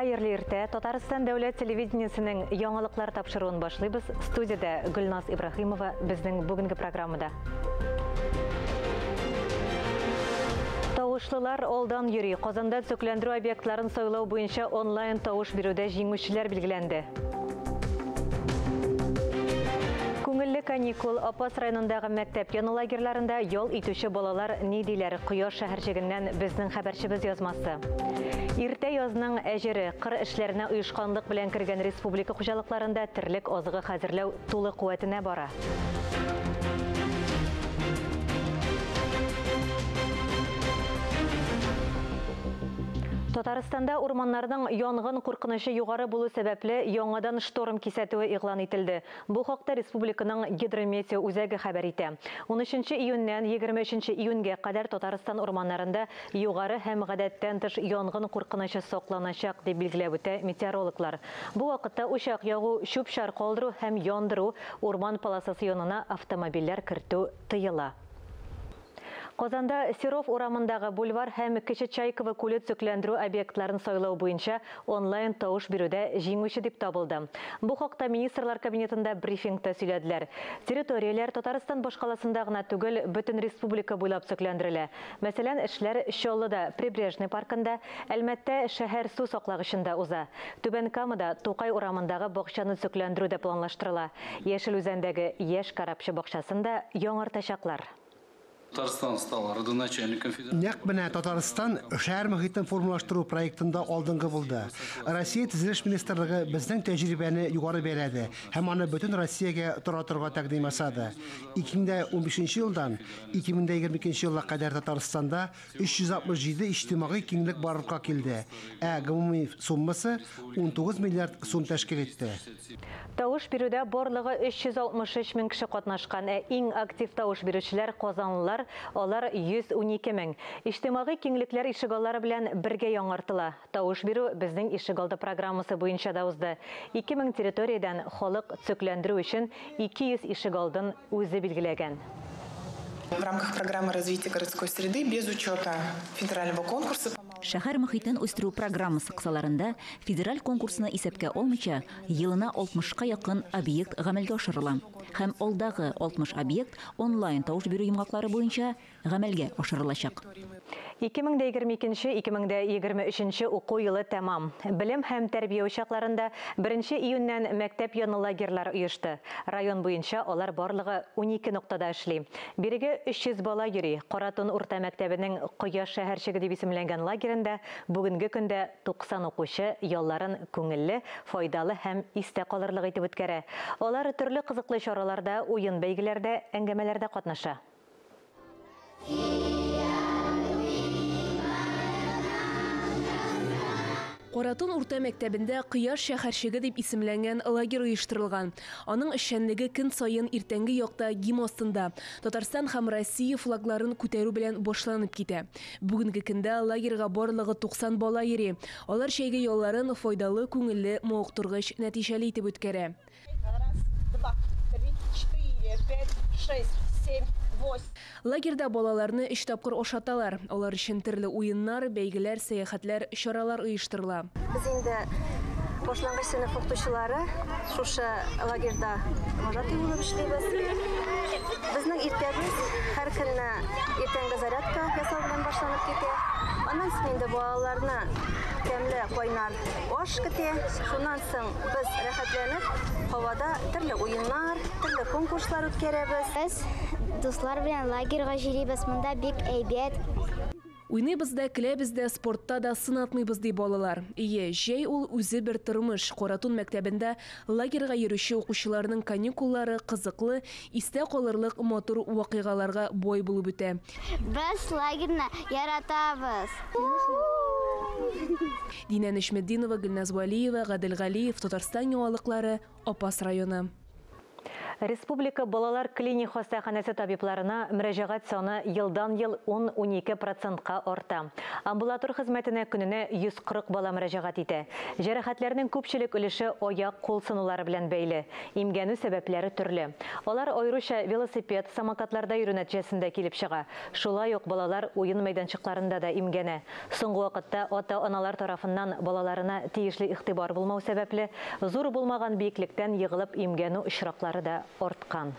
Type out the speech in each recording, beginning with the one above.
Хәерле иртә. Татарстан дәүләт телевидениесенең яңалыклар тапшыруын башлыйбыз. Студиядә Гөлназ Ибраһимова безнең бүгенге программада. Тавышлылар алдан йөри. Казанда төзекләндерү объектларын сайлау буенча онлайн тавыш бирүдә җиңүчеләр билгеләнде. Күңелле каникул Апас районындагы мәктәп яны лагерьларында ял итүче балалар ни диләр? Кояш шәһәрчегеннән безнең хәбәрчебез язмасы. Иртә язның әҗере кыр эшләренә оешканлык белән кергән республика хуҗалыкларында терлек азыгы хәзерләү тулы куәтенә бара. Татарстанда урманнарның янгын куркынычы югары булу сәбәпле яңадан шторм кисәтүе игълан ителде. Бу хакта республиканың гидрометео үзәге хәбәр итә. 13 июньнән 23 июньгә кадәр Татарстан урманнарында югары һәм гадәттән тыш янгын куркынычы сакланачак, дип билгеләп үтә метеорологлар. Бу вакытта учак ягу, чүп-чар калдыру һәм яндыру, урман полосасы янына автомобильләр кертү тыела. Казанда Серов урамындагы бульвар һәм Кече Чайково күле төзекләндерү объектларын сайлау буенча онлайн тавыш бирүдә җиңүче дип табылды. Бу хакта Министрлар кабинетында брифингта сөйләделәр. Территорияләр Татарстан башкаласында гына түгел, бөтен республика буйлап төзекләндерелә. Мәсәлән, эшләр Чаллыда Прибрежный паркында, Әлмәттә шәһәр су саклагычында уза. Түбән Камада Тукай урамындагы бакчаны төзекләндерү дә планлаштырыла. Яшел Үзәндәге яшь карабчы бакчасын да яңартачаклар. Татарстан стал родоначальником федерации. Нәкъ менә Татарстан шәһәр мохитен формалаштыру проектында алдынгы булды. Россия Төзелеш министрлыгы безнең тәҗрибәне югары бәяләде һәм аны бөтен Россиягә таратырга тәкъдим ясады. 2015 елдан 2022 елга кадәр Татарстанда 367 иҗтимагый киңлек барлыкка килде, ә гомуми суммасы 19 миллиард сум тәшкил итте. Тавыш бирүдә барлыгы 363 мең кеше катнашкан, ә иң актив тавыш бирүчеләр казанлылар, алар 112 мең. Иҗтимагый киңлекләр ишегаллары белән бергә яңартыла. Тавыш бирү безнең ишегалды программасы буенча да узды. 2000 территориядән халык төзекләндерү өчен 200 ишегалдын үзе билгеләгән. В рамках программы развития городской среды без учета федерального конкурса. Шәһәр мохитен үстерү программасы кысаларында федераль конкурсны исәпкә алмыйча елына 60-ка якын объект гамәлгә ашырыла. Һәм алдагы 60 объект онлайн тавыш бирү йомгаклары буенча гамәлгә ашырылачак. 2022-2023 уку елы тәмам. Белем һәм тәрбия учакларында 1 июньнән мәктәп яны лагерьлар оешты. Район буенча алар барлыгы 12 ноктада эшли. Бирегә 300 бала йөри. Каратун урта мәктәбенең Кояш шәһәрчеге дип исемләнгән лагерендә бүгенге көндә 90 укучы ялларын күңелле, файдалы һәм истә калырлык итеп үткәрә. Алар төрле кызыклы чараларда, уен бәйгеләрдә, әңгәмәләрдә катнаша. Каратун урта мәктәбендә Кояш шәһәрчеге дип исемләнгән лагерь оештырылган. Аның эшчәнлеге көн саен иртәнге якта гимн астында Татарстан һәм Россия флагларын күтәрү белән башланып китә. Бүгенге көндә лагерьга барлыгы 90 бала йөри. Алар җәйге ялларын файдалы, күңелле, мавыктыргыч, нәтиҗәле итеп үткәрә. Раз, два, три, четыре, пять, шесть, семь, восемь. Лагерьда балаларны 3 тапкыр ашаталар. Алар өчен төрле уеннар, бәйгеләр, сәяхәтләр, чаралар оештырыла. Без инде башлангыч сыйныф укытучылары шушы лагерьда вожатый булып эшлибез. Безнең иртәбез һәр көнне иртәнге зарядка ясау белән башланып китә. Аннан соң инде балаларны тәмле кайнар аш көтә. Шуннан соң без рәхәтләнеп һавада төрле уеннар, төрле конкурслар үткәрәбез. Без дуслар белән лагерьга йөрибез. Монда бик әйбәт. Уйныйбыз да, көләбез дә, спортта да сынатмыйбыз, ди балалар. Ие, җәй ул үзе бер тормыш. Каратун мәктәбендә лагерьга йөрүче укучыларның каникуллары кызыклы, истә калырлык матур вакыйгаларга бай булып үтә. Без лагерьны яратабыз. Динә Нечметдинова, Гөлназ Вәлиева, Гадел Галиев, Татарстан яңалыклары, Апас районы. Республика балалар клиник хастаханәсе табибларына мөрәҗәгать саны елдан-ел 10-12%-ка арта. Амбулатор хезмәтенә көненә 140 бала мөрәҗәгать итә. Җәрәхәтләрнең күпчелек өлеше аяк, кул сынулары белән бәйле. Имгәнү сәбәпләре төрле. Алар аеруча велосипед, самокатларда йөрү нәтиҗәсендә килеп чыга. Шулай ук балалар уен мәйданчыкларында да имгәнә. Соңгы вакытта ата-аналар тарафыннан балаларына тиешле игътибар булмау сәбәпле, зур булмаган биеклектән егылып имгәнү очраклары да арткан.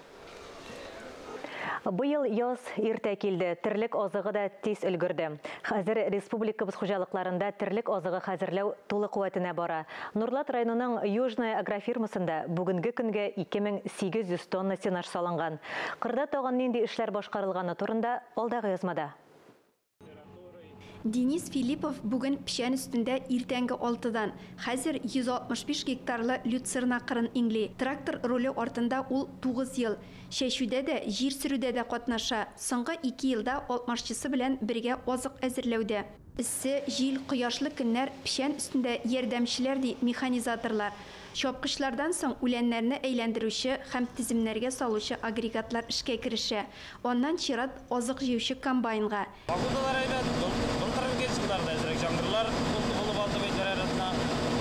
Быел яз иртә килде, терлек азыгы да тиз өлгерде. Хәзер республикабыз хуҗалыкларында терлек азыгы хәзерләү тулы куәтенә бара. Нурлат районының Южная агрофирмасында бүгенге көнгә 2800 тонна сенаж салынган. Кырда тагын нинди эшләр башкарылганы турында алдагы язмада. Денис Филиппов бүген печән өстендә иртәнге 6-дан, хәзер 165 гектарлы люцерна кырын иңли. Трактор руле артында ул 9 ел. Чәчүдә дә, җир сөрүдә дә катнаша. Соңгы 2 елда алтмашчысы белән бергә азык әзерләүдә. Эссе, җил, кояшлы көннәр печән өстендә ярдәмчеләр, ди механизаторлар. Чапкычлардан соң үләннәрне әйләндерүче һәм теземнәргә салучы агрегатлар эшкә керешә. Аннан чират азык җыючы комбайнга. Погодалар әйбәт, былтыргы елларда әзрәк яңгырлар булып алды бит арасына.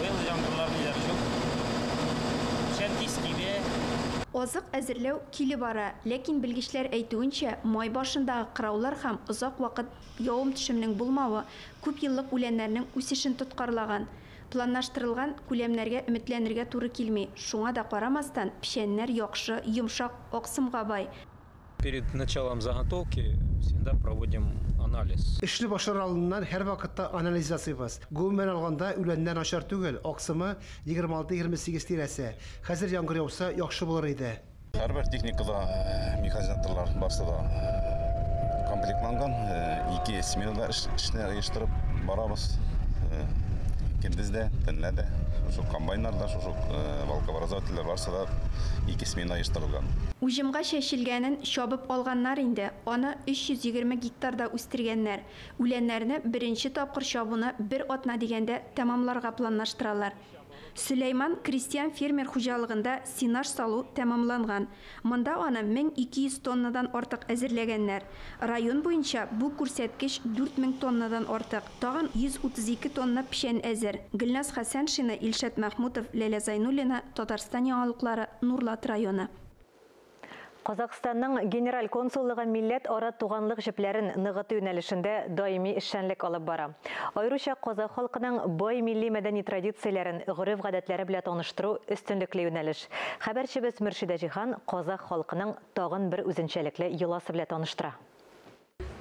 Быел яңгырлар ниләр юк. Печән тиз кибә. Азык әзерләү килеп бара, ләкин белгечләр әйтүенчә, май башындагы кыраулар һәм озак вакыт явым-төшемнең булмавы күп еллык үләннәрнең үсешен тоткарлаган. Планлаштырылган күләмнәргә өметләнергә туры килми. Шуңа да карамастан, печәннәр яхшы, йомшак, аксымга бай. Перед началом заготовки всегда проводим анализ. Эшне башлар алдыннан һәр вакытта анализ ясыйбыз. Гомумән алганда, үләннәр начар түгел, аксымы 26-28 тирәсе. Хәзер яңгыр яуса, яхшы булыр иде. Һәрбер техникада механизаторлар барсы да комплектланган. 2 сменада эшне оештырып барабыз. Көндез дә, төнлә дә, шушы комбайннарда, шушы валкообразовательләр барсы да 2 смена оештырылган. Уҗымга чәчелгәнен чабып алганнар инде. Аны 320 гектарда үстергәннәр. Үләннәрне беренче тапкыр чабуны бер атна дигәндә тәмамларга планлаштыралар. Сөләйман крестьян фермер хуҗалыгында сенаж салу тәмамланган. Монда аны 1200 тоннадан артык әзерләгәннәр. Район буенча бу күрсәткеч 4000 тоннадан артык. Тагын 132 тонна печән әзер. Гөлназ Хәсәншина, Илшат Мәхмүтов, Ләлә Зайнуллина, Татарстан яңалыклары, Нурлат районы. Казахстанның генераль консуллыгы милләт ара туганлык җепләрен ныгыту юнәлешендә даими эшчәнлек алып бара. Аеруча казах халкының бай милли мәдәни традицияләрен, гореф-гадәтләре белән таныштыру өстенлекле юнәлеш. Хәбәрчебез Мөршидә Җиһан казах халкының тагын бер үзенчәлекле йоласы белән таныштыра.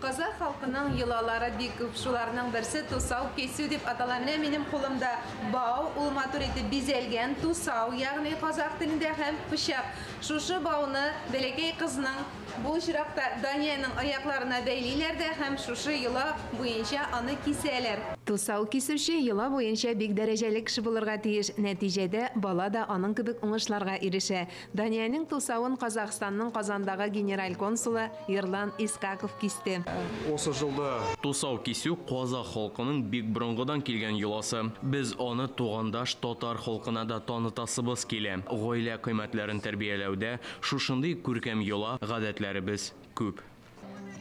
Казах халкының йолалары бик күп. Шуларның берсе тусау кисү дип атала. Менә минем кулымда бау, ул матур итеп бизәлгән тусау, ягъни казах телендә, һәм пычак. Шушы бауны бәләкәй кызның, бу очракта Даниянең аякларына бәйлиләр дә һәм шушы йола буенча аны кисәләр. Тусау кисүче йола буенча бик дәрәҗәле кеше булырга тиеш. Нәтиҗәдә бала да аның кебек уңышларга ирешә. Даниянең тусавын Казахстанның Казандагы генераль консулы Ерлан Искаков кисте. Тусау кисү казах халкының бик борынгыдан килгән йоласы. Без аны тугандаш татар халкына да танытасыбыз килә. Гаилә кыйммәтләрен тәрбияләүдә шушындый күркәм йола гадәтләребез күп.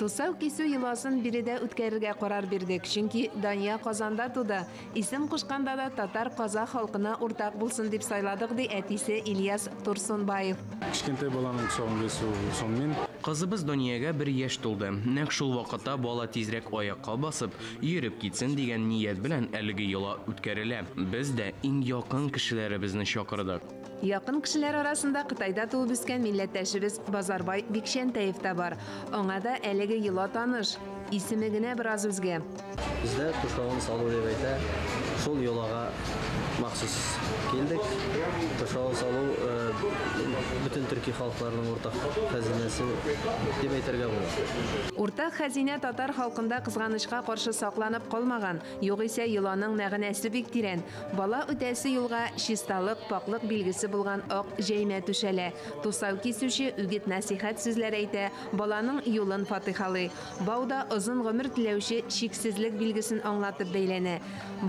Тусау кисү йоласын биредә үткәрергә карар бирдек, чөнки Дания Казанда туды. Исем кушканда да татар казах халкына уртак булсын дип сайладык, ди әтисе Ильяс Турсунбаев. Кечкентай баланың тусауын кисү сонымен. Кызыбыз Даниягә 1 яшь тулды. Нәкъ шул вакытта бала тизрәк аякка басып, йөреп китсен дигән ният белән әлеге йола үткәрелә. Без дә иң якын кешеләребезне чакырдык. Якын кешеләр арасында Кытайда туып үскән милләттәшебез Базарбай Бикчәнтәев та бар. Аңа да әлеге йола таныш. Исеме генә бераз үзгә. Бездә тусауын салу дип әйтә. Шул йолага махсус килдек. Тусауын салу бөтен төрки халыкларының уртак хәзинәсе дип әйтергә була. Уртак хәзинә татар халкында кызганычка каршы сакланып калмаган. Югыйсә йоланың мәгънәсе бик тирән. Бала үтәсе юлга чисталык, пакьлык билгесе булган ак җәймә түшәлә. Тусау кисүче үгет нәсихәт сүзләре әйтә, баланың юлын фатихалый. Бауда озын гомер теләүче чиксезлек билгесен аңлатып бәйләнә.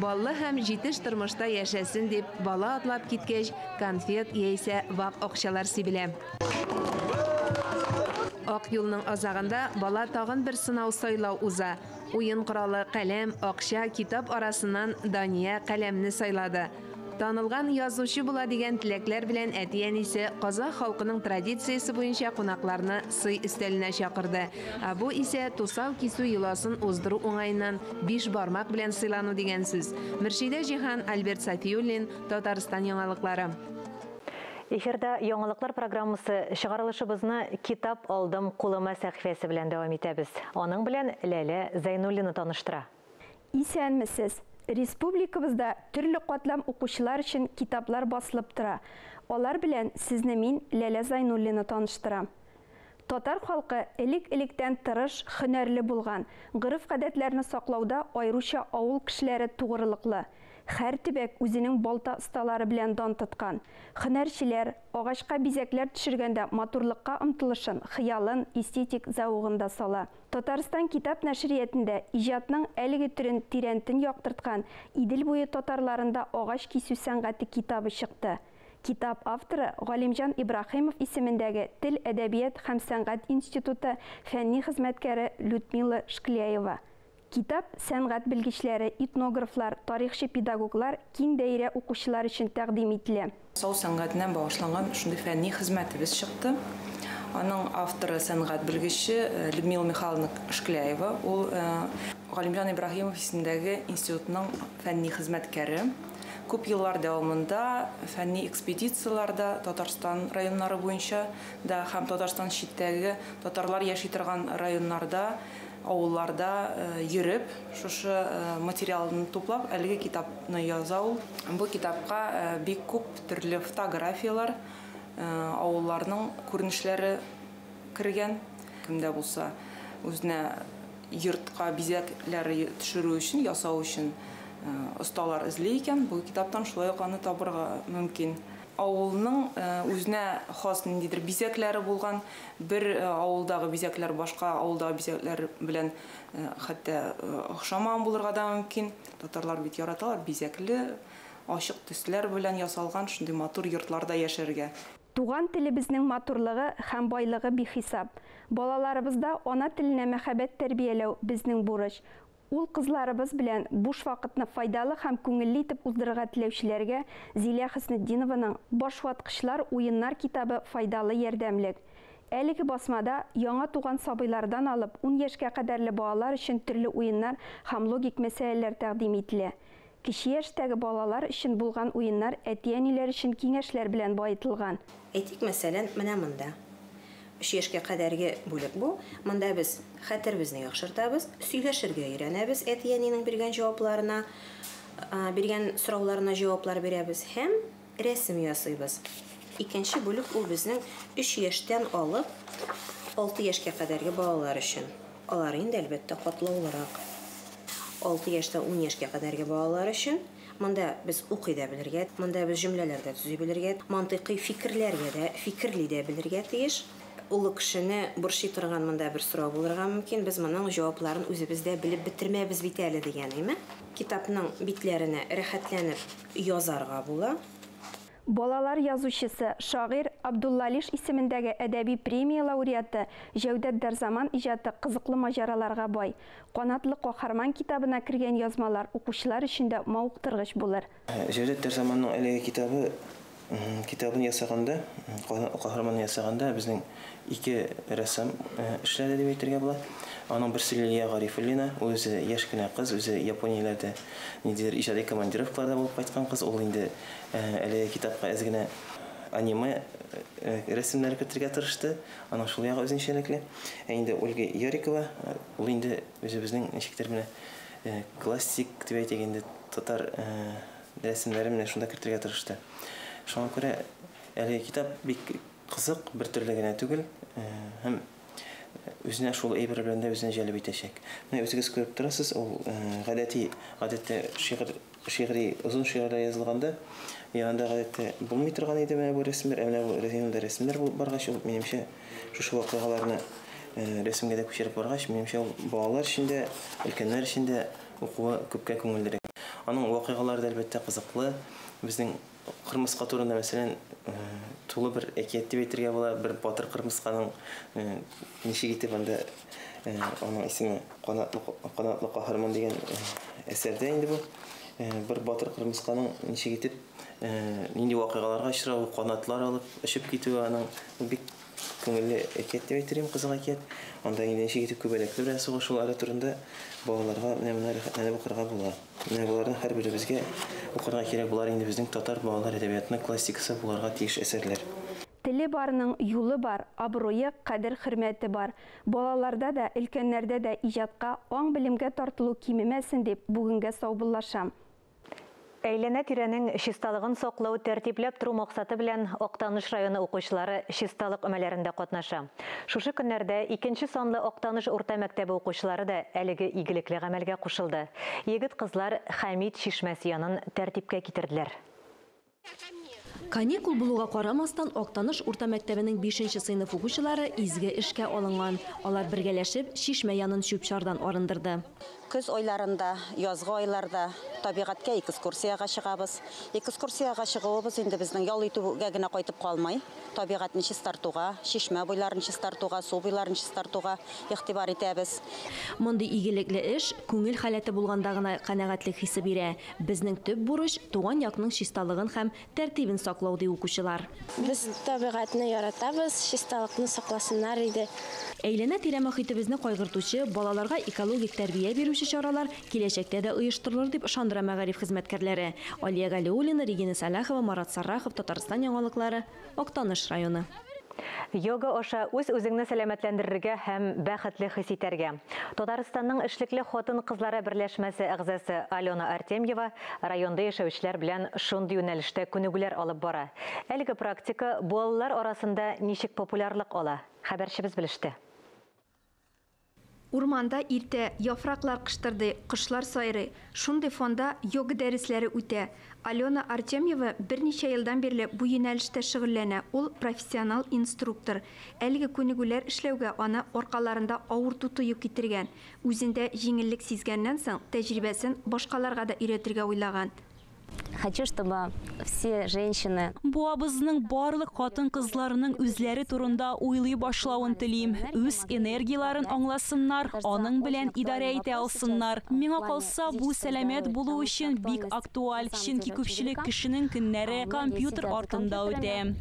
Баллы һәм җитеш тормышта яшәсен дип бала атлап киткәч, конфет яисә вак акчалар сибелә. Ак юлның азагында бала тагын бер сынау сайлау уза. Уен коралы, каләм, акча, китап арасыннан Дания каләмне сайлады. Танылган язучы була дигән теләкләр белән әти-әнисе казах халкының традициясе буенча кунакларны сый өстәленә чакырды. Ә бу исә тусау кисү йоласын уздыру уңаеннан биш бармак белән сыйлану дигән сүз. Мөршидә Җиһан, Альберт Сафиуллин, Татарстан яңалыклары. Эфирда яңалыклар программасы чыгарылышыбызны Китап алдым кулыма сәхифәсе белән дәвам итәбез. Аның белән Ләлә Зәйнуллина таныштыра. Исәнмесез! Республикабызда төрле катлам укучылар өчен китаплар басылып тора. Алар белән сезне мин, Ләлә Зайнуллина, таныштырам. Татар халкы элек-электән тырыш, һөнәрле булган. Гореф-гадәтләрне саклауда аеруча авыл кешеләре тугрылыклы. Һәр төбәк үзенең балта осталары белән дан тоткан. Һөнәрчеләр, агачка бизәкләр төшергәндә матурлыкка омтылышын, хыялын, эстетик зәвыгын да сала. Татарстан китап нәшриятендә иҗатның әлеге төрен тирәнтен яктырткан Идел буе татарларында агач кисү сәнгате китабы чыкты. Китап авторы, Галимҗан Ибраһимов исемендәге Тел, әдәбият һәм сәнгать институты фәнни хезмәткәре Людмила Шкляева. Китап сәнгать белгечләре, этнографлар, тарихчы-педагоглар, киң даирә укучылар өчен тәкъдим ителә. Сау сәнгатенә багышланган шундый фәнни хезмәтебез чыкты. Аның авторы сәнгать белгече Людмила Михайловна Шкляева. Ул Галимҗан Ибраһимов исемендәге институтның фәнни хезмәткәре. Күп еллар дәвамында фәнни экспедицияләрдә Татарстан районнары буенча да һәм Татарстан читтәге татарлар яши торган районнарда, авылларда йөреп, шушы материалны туплап, әлеге китапны яза ул. Бу китапка бик күп төрле фотографияләр, авылларның күренешләре кергән. Кемдә булса үзенә йортка бизәкләр төшерү өчен, ясау өчен осталар эзли икән, бу китаптан шулай ук аны табырга мөмкин. Авылның үзенә хас ниндидер бизәкләре булган, бер авылдагы бизәкләр башка авылдагы бизәкләр белән хәтта охшамаган булырга да мөмкин. Татарлар бит яраталар бизәкле, ачык төсләр белән ясалган шундый матур йортларда яшәргә. Туган телебезнең матурлыгы һәм байлыгы бихисап. Балаларыбызда ана теленә мәхәббәт тәрбияләү безнең бурыч. Ул кызларыбыз белән буш вакытны файдалы һәм күңелле итеп уздырырга теләүчеләргә Зилә Хөснетдинованың Башваткычлар уеннар китабы файдалы ярдәмлек. Әлеге басмада яңа туган сабыйлардан алып 10 яшькә кадәрле балалар өчен төрле уеннар һәм логик мәсьәләләр тәкъдим ителә. Кече яшьтәге балалар өчен булган уеннар әти-әниләр өчен киңәшләр белән баетылган. Әйтик, мәсәлән, менә монда. 3 яшькә кадәрге бүлек бу. Монда без хәтеребезне яхшыртабыз, сөйләшергә өйрәнәбез, әти-әнинең биргән җавапларына, биргән сорауларына җаваплар бирәбез һәм рәсем ясыйбыз. Икенче бүлек ул безнең 3 яшьтән алып 6 яшькә кадәрге балалар өчен. Алар инде әлбәттә катлаулырак. 6 яшьтән 10 яшькә кадәрге балалар өчен. Монда без укый да белергә, монда без җөмләләр дә төзи белергә, мантыйкый фикерләргә дә, фикерли дә белергә тиеш. Олы кешене борчый торган монда бер сорау булырга мөмкин. Без моның җавапларын үзебез дә белеп бетермәбез бит әле дигән, әйме? Китапның битләренә рәхәтләнеп язарга була. Балалар язучысы, шагыйрь Абдулла Алиш исемендәге әдәби премия лауреаты Җәүдәт Дәрзаман иҗаты кызыклы маҗараларга бай. Канатлы каһарман китабына кергән язмалар укучылар өчен дә мавыктыргыч булыр. Җәүдәт Дәрзаманның әлеге китабы китабын ясаганда, каһарманны ясаганда безнең ике рәссам эшләде дип әйтергә була. Аның берсе Лилия Гарифуллина, ул үзе яшь кенә кыз, үзе Японияләрдә ниндидер иҗади командировкаларда булып кайткан кыз. Ул инде әлеге китапка әз генә аниме рәсемнәре кертергә тырышты. Аның шул ягы үзенчәлекле. Ә инде Ольга Ярикова, ул инде үзебезнең ничектер менә классик дип әйтик инде татар рәсемнәре менә шунда кертергә тырышты. Шуңа күрә әлеге китап бик кызык, бер төрле генә түгел, һәм үзенә шул әйбер белән дә үзенә җәлеп итәчәк. Менә үзегез күреп торасыз, ул гадәти, гадәттә шигъри, озын шигырьләр язылганда, янында гадәттә булмый торган иде менә бу рәсемнәр, ә менә бу янында рәсемнәр булып баргач, ул минемчә шушы вакыйгаларны рәсемгә дә күчереп баргач, минемчә ул балалар өчен дә, өлкәннәр өчен дә укуы күпкә күңеллерәк. Аның вакыйгалары да әлбәттә кызыклы. Безнең кырмыска турында, мәсәлән, тулы бер әкият дип әйтергә була, бер батыр кырмысканың Ничек итеп анда аның исеме Канатлы каһарман дигән әсәрдә инде бу. Бер батыр кырмысканың ничек итеп нинди вакыйгаларга очравы, канатлар алып очып китүе, аның бик күңелле әкият дип әйтер идем, кызык әкият. Анда инде ничек итеп күбәләкләр белән сугышулары турында балаларга менә моны рәхәтләнеп укырга була. Менә боларны һәрберебезгә укырга кирәк. Болар инде безнең татар балалар әдәбиятының классикасы буларга тиеш әсәрләр. Теле барның юлы бар, абруе, кадер-хөрмәте бар. Балаларда да, өлкәннәрдә дә иҗатка, аң-белемгә тартылу кимемәсен дип, бүгенгә саубуллашам. Әйләнә-тирәнең чисталыгын саклау, тәртипләп тору максаты белән Актаныш районы укучылары чисталык өмәләрендә катнаша. Шушы көннәрдә икенче санлы Актаныш урта мәктәбе укучылары да әлеге игелекле гамәлгә кушылды. Егет-кызлар Хәмит чишмәсе янын тәртипкә китерделәр. Каникул булуга карамастан, Актаныш урта мәктәбенең 5 сыйныф укучылары изге эшкә алынган. Алар бергәләшеп чишмә янын чүп-чардан арындырды. Көз айларында, язгы айларда табигатькә экскурсиягә чыгабыз. Экскурсиягә чыгуыбыз инде безнең ял итүгә генә кайтып калмый. Табигатьне чистартуга, чишмә буйларын чистартуга, су буйларын чистартуга игътибар итәбез. Мондый игелекле эш күңел халәте булганда гына канәгатьлек хисе бирә. Безнең төп бурыч туган якның чисталыгын һәм тәртибен саклау, ди укучылар. Без табигатьне яратабыз, чисталыкны сакласыннар иде. Әйләнә-тирә мохитебезне кайгыртучы, балаларга экологик тәрбия бирүче чаралар киләчәктә дә оештырылыр дип ышандыра мәгариф хезмәткәрләре. Алия Галиуллина, Регина Салахова, Марат Саррахов, Татарстан яңалыклары, Актаныш районы. Йога аша үз-үзеңне сәламәтләндерергә һәм бәхетле хис итәргә. Татарстанның эшлекле хатын-кызлары берләшмәсе әгъзасы Алена Артемьева районда яшәүчеләр белән шундый юнәлештә күнегүләр алып бара. Әлеге практика балалар арасында ничек популярлык ала? Хәбәрчебез белеште. Урманда иртә яфраклар кыштырды, кошлар сайрый. Шундый фонда йога дәресләре үтә. Алена Артемьева берничә елдан бирле бу юнәлештә шөгыльләнә. Ул профессионал инструктор. Әлеге күнегүләр эшләүгә аны аркаларында авырту тою китергән. Үзендә җиңеллек сизгәннән соң тәҗрибәсен башкаларга да өйрәтергә уйлаган. Хочу, чтобы все женщины... Буабызның барлык хатын-кызларының үзләре турында уйлый башлавын телим. Үз энергияларын аңласыннар, аның белән идарә итә алсыннар. Миңа калса, бу сәламәт булу өчен бик актуаль, чөнки күпчелек кешенең көннәре компьютер артында үтә.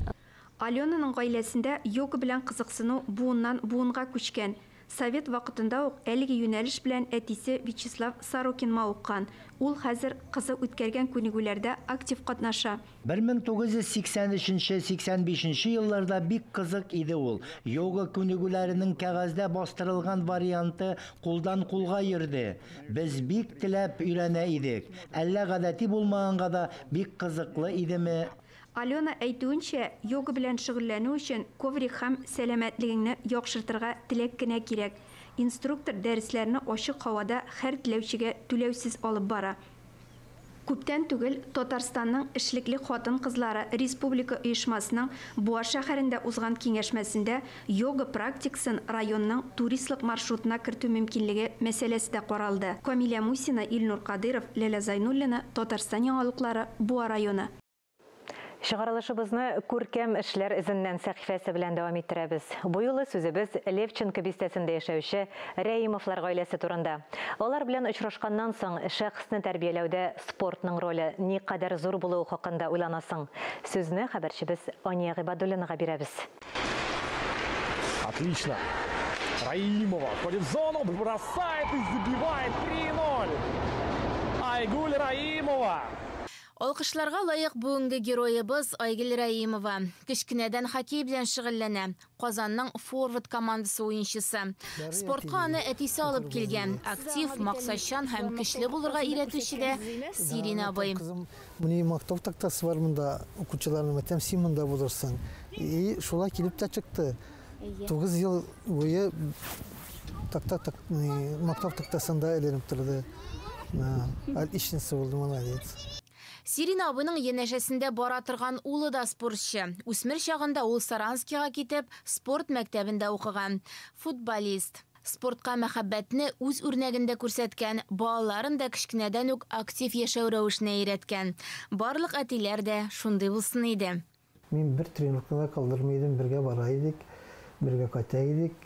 Аленаның гаиләсендә йога белән кызыксыну буыннан буынга күчкән. Совет вакытында ук әлеге юнәлеш белән әтисе Вячеслав Сорокин мавыккан. Ул хәзер кызы үткәргән күнегүләрдә актив катнаша. 1983-85 елларда бик кызык иде ул. Йога күнегүләренең кәгазьдә бастырылган варианты кулдан кулга йөрде. Без бик теләп өйрәнә идек. Әллә гадәти булмаганга да бик кызыклы идеме? Алена әйтүенчә, йога белән шөгыльләнү өчен коврик һәм сәламәтлегеңне яхшыртырга теләк кенә кирәк. Инструктор дәресләрне ачык һавада һәр теләүчегә түләүсез алып бара. Күптән түгел Татарстанның эшлекле хатын-кызлары республика оешмасының Буа шәһәрендә узган киңәшмәсендә йога практикасын районның туристлык маршрутына кертү мөмкинлеге мәсьәләсе дә каралды. Камилә Мусина, Илнур Кадыров, Ләлә Зайнуллина, Татарстан яңалыклары, Буа районы. Чыгарылышыбызны күркәм эшләр эзеннән сәхифәсе белән дәвам иттерәбез. Бу юлы сүзебез Левченко бистәсендә яшәүче Рәимовлар гаиләсе турында. Алар белән очрашканнан соң шәхесне тәрбияләүдә спортның роле никадәр зур булуы хакында уйланасың. Сүзне хәбәрчебез Ания Гыйбадуллинага бирәбез. Отлично. Раимова входит в зону, бросает и забивает 3-0. Айгуль Раимова. Алкышларга лаек бүгенге героебыз Айгөл Раимова. Кечкенәдән хоккей белән шөгыльләнә. Казанның форвард командасы уенчысы. Спортка аны әтисе алып килгән. Актив, максатчан һәм көчле булырга өйрәтүче дә Сирин абый. Моны мактау тактасы бар монда, укучыларның әйтәм, син монда булырсың. И шулай килеп тә чыкты. 9 ел буе такта мактау тактасында эленеп торды. Отличница булды, молодец. Сирин абының янәшәсендә бара торган улы да спортчы. Үсмер чагында ул Саранскига китеп, спорт мәктәбендә укыган. Футболист. Спортка мәхәббәтне үз үрнәгендә күрсәткән, балаларын да кечкенәдән үк актив яшәү рәвешенә өйрәткән. Барлык әтиләр дә шундый булсын иде. Мин бер тренировкада калдырмый идем, бергә бара идек, бергә кайта идек.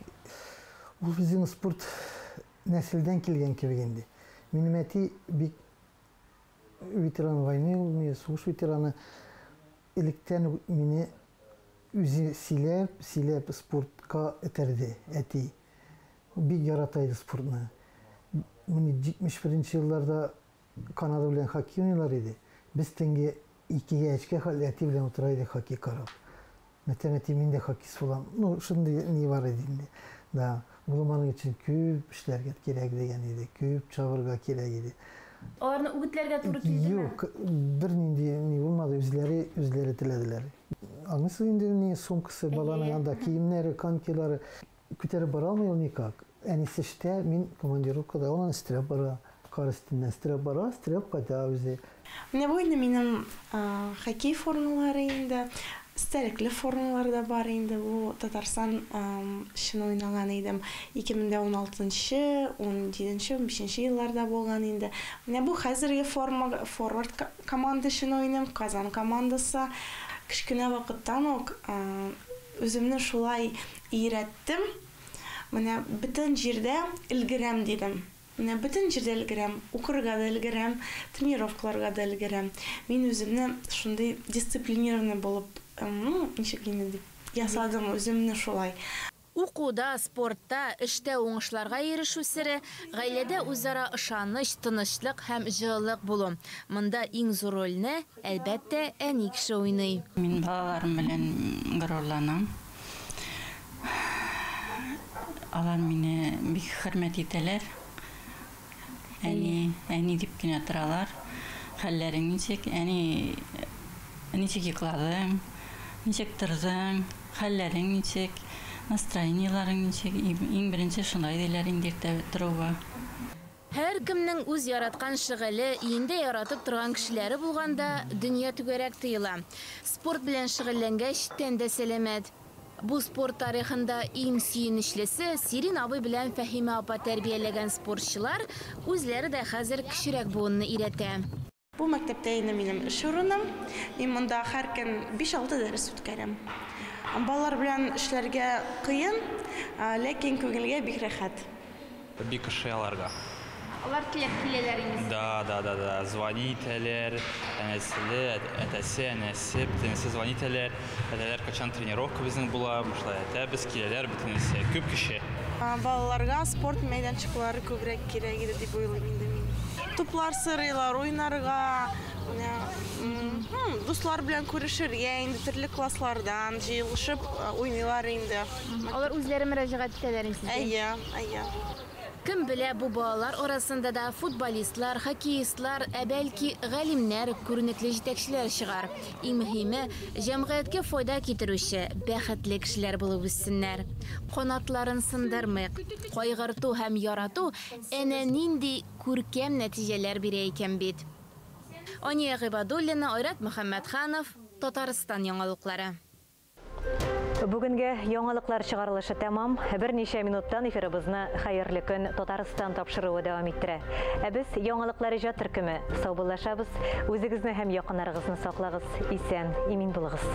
Бу безнең спорт нәселдән килгән кебек инде. Минем әти бик ветеран войны ул, сугыш ветераны. Электән үк мине үзе сөйләп, сөйләп спортка этәрде әти. Бик ярата иде спортны. Менә 71 елларда Канада белән хоккей уйныйлар иде. Без төнге 2-гә, 3-кә хәтле әти белән утыра идек хоккей карап. Мәтәм, әти, мин дә хоккеист булам. Ну, шундый ни бар иде инде. Да, улым аның өчен күп эшләргә кирәк дигән иде, күп чабырга кирәк иде. Аларны үгетләргә туры килдеме? Юк, бернинди ни булмады, үзләре үзләре теләделәр. Аңлыйсыз инде, ни сумкасы баланың анда киемнәре, конькилары күтәреп бара алмый ул никак. Әнисе эштә, мин командировкада, ул аны өстерәп бара, кар өстеннән өстерәп бара, өстерәп кайта үзе. Менә бу инде минем хоккей формалары инде. Истәлекле формалар да бар инде. Бу Татарстан өчен уйнаган идем. 2016 нчы, 17 нче, 15 нче елларда булган инде. Менә бу хәзерге форма, форвард команда өчен уйныйм, Казан командасы. Кечкенә вакыттан ук үземне шулай өйрәттем. Менә бөтен җирдә өлгерәм дидем. Менә бөтен җирдә өлгерәм, укырга да өлгерәм, тренировкаларга да өлгерәм. Мин үземне шундый дисциплинированный булып, ну, ничек инде дип, ясадым үземне шулай. Укуда, спортта, эштә уңышларга ирешү сере, гаиләдә үзара ышаныч, тынычлык һәм җылылык булу. Монда иң зур рольне, әлбәттә, әни кеше уйный. Мин балаларым белән горурланам. Алар мине бик хөрмәт итәләр. Әни, әни дип кенә торалар. Хәлләрең ничек? Әни, ничек йокладың? Ничек тордың? Хәлләрең ничек? Настроениеләрең ничек? Иң беренче шулай диләр инде иртә торуга. Һәркемнең үз яраткан шөгыле, өендә яратып торган кешеләре булганда, дөнья түгәрәк тоела. Спорт белән шөгыльләнгәч, тән дә сәламәт. Бу спорт тарихында иң сөенечлесе, Сирин абый белән Фәһимә апа тәрбияләгән спортчылар үзләре дә хәзер кечерәк буынны өйрәтә. Бу мәктәптә инде минем эш урыным. Мин монда һәр көн 5-6 дәрес үткәрәм. Балалар белән эшләргә кыен, ләкин күңелгә бик рәхәт. Бик ошый аларга. Алар теләп киләләр инде сезгә. Да, да, да, да, звони итәләр, әнәселе, әтәсе, әнәсе, бөтенесе звони итәләр. Әтәләр, кайчан тренировка безнең була, шулай әйтәбез, киләләр бөтенесе, күп кеше. Балаларга спорт мәйданчыклары күбрәк кирәк иде дип уйлыйм инде мин. Туплар сырыйлар, уйнарга, менә дуслар белән күрешергә инде төрле класслардан җыелышып уйныйлар инде. Алар үзләре мөрәҗәгать итәләр инде сезгә? Әйе, әйе. Кем белә, бу балалар арасында да футболистлар, хоккеистлар, ә бәлки галимнәр, күренекле җитәкчеләр чыгар. Иң мөһиме, җәмгыятькә файда китерүче, бәхетле кешеләр булып үссеннәр. Канатларын сындырмыйк. Кайгырту һәм ярату әнә нинди күркәм нәтиҗәләр бирә икән бит. Ания Гыйбадуллина, Айрат Мөхәммәтханов, Татарстан яңалыклары. Бүгенге яңалыклар чыгарылышы тәмам. Берничә минуттан эфирыбызны Хәерле көн Татарстан тапшыруы дәвам иттерә. Ә без яңалыклар иҗат төркеме саубуллашабыз. Үзегезне һәм якыннарыгызны саклагыз. Исән, имин булыгыз.